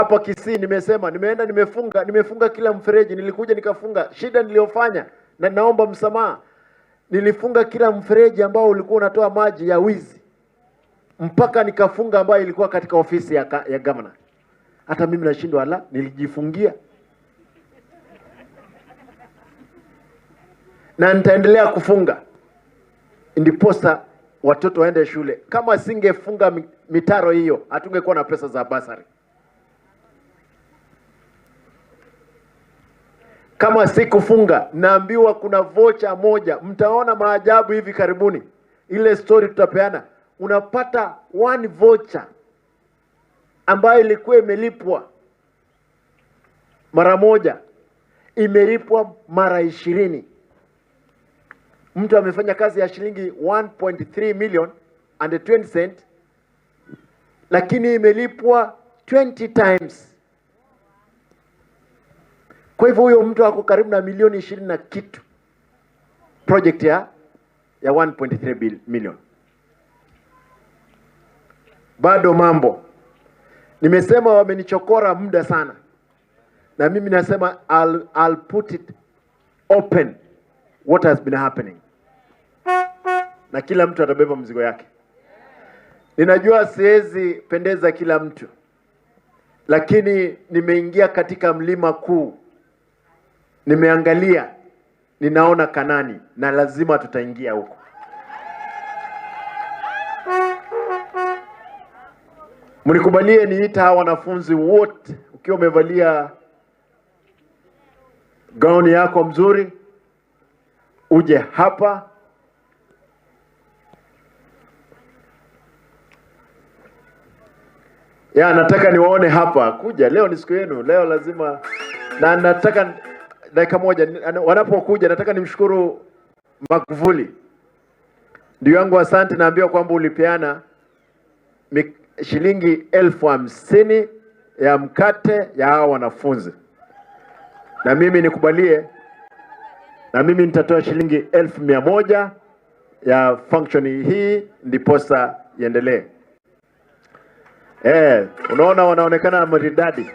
Hapa Kisii nimesema, nimeenda nimefunga kila mfereji, nilikuja nikafunga. Shida niliyofanya na naomba msamaha, nilifunga kila mfereji ambao ulikuwa unatoa maji ya wizi, mpaka nikafunga ambayo ilikuwa katika ofisi ya governor. Hata mimi nashindwa, ala, nilijifungia. Na nitaendelea kufunga ndiposa watoto waende shule. Kama singefunga mitaro hiyo, hatungekuwa na pesa za basari. Kama sikufunga, naambiwa kuna vocha moja, mtaona maajabu hivi karibuni. Ile story tutapeana. Unapata one voucher ambayo ilikuwa imelipwa mara moja, imelipwa mara 20. Mtu amefanya kazi ya shilingi 1.3 million and 20 cent, lakini imelipwa 20 times. Kwa hivyo huyo mtu ako karibu na milioni 20 na kitu, project ya 1.3 million. Bado mambo nimesema, wamenichokora muda sana, na mimi nasema I'll put it open what has been happening, na kila mtu atabeba mzigo yake. Ninajua siwezi pendeza kila mtu, lakini nimeingia katika mlima kuu, nimeangalia, ninaona Kanani, na lazima tutaingia huko. Mnikubalie niita hawa wanafunzi wote, ukiwa umevalia gauni yako mzuri, uje hapa. Ya, nataka niwaone hapa. Kuja leo ni siku yenu, leo lazima. Na nataka dakika moja, wanapokuja nataka nimshukuru Magufuli. Ndugu yangu asante, naambiwa kwamba ulipeana shilingi 50,000 ya mkate ya hawa wanafunzi. Na mimi nikubalie, na mimi nitatoa shilingi 1,100 ya function hii ndiposa iendelee. Unaona wanaonekana maridadi.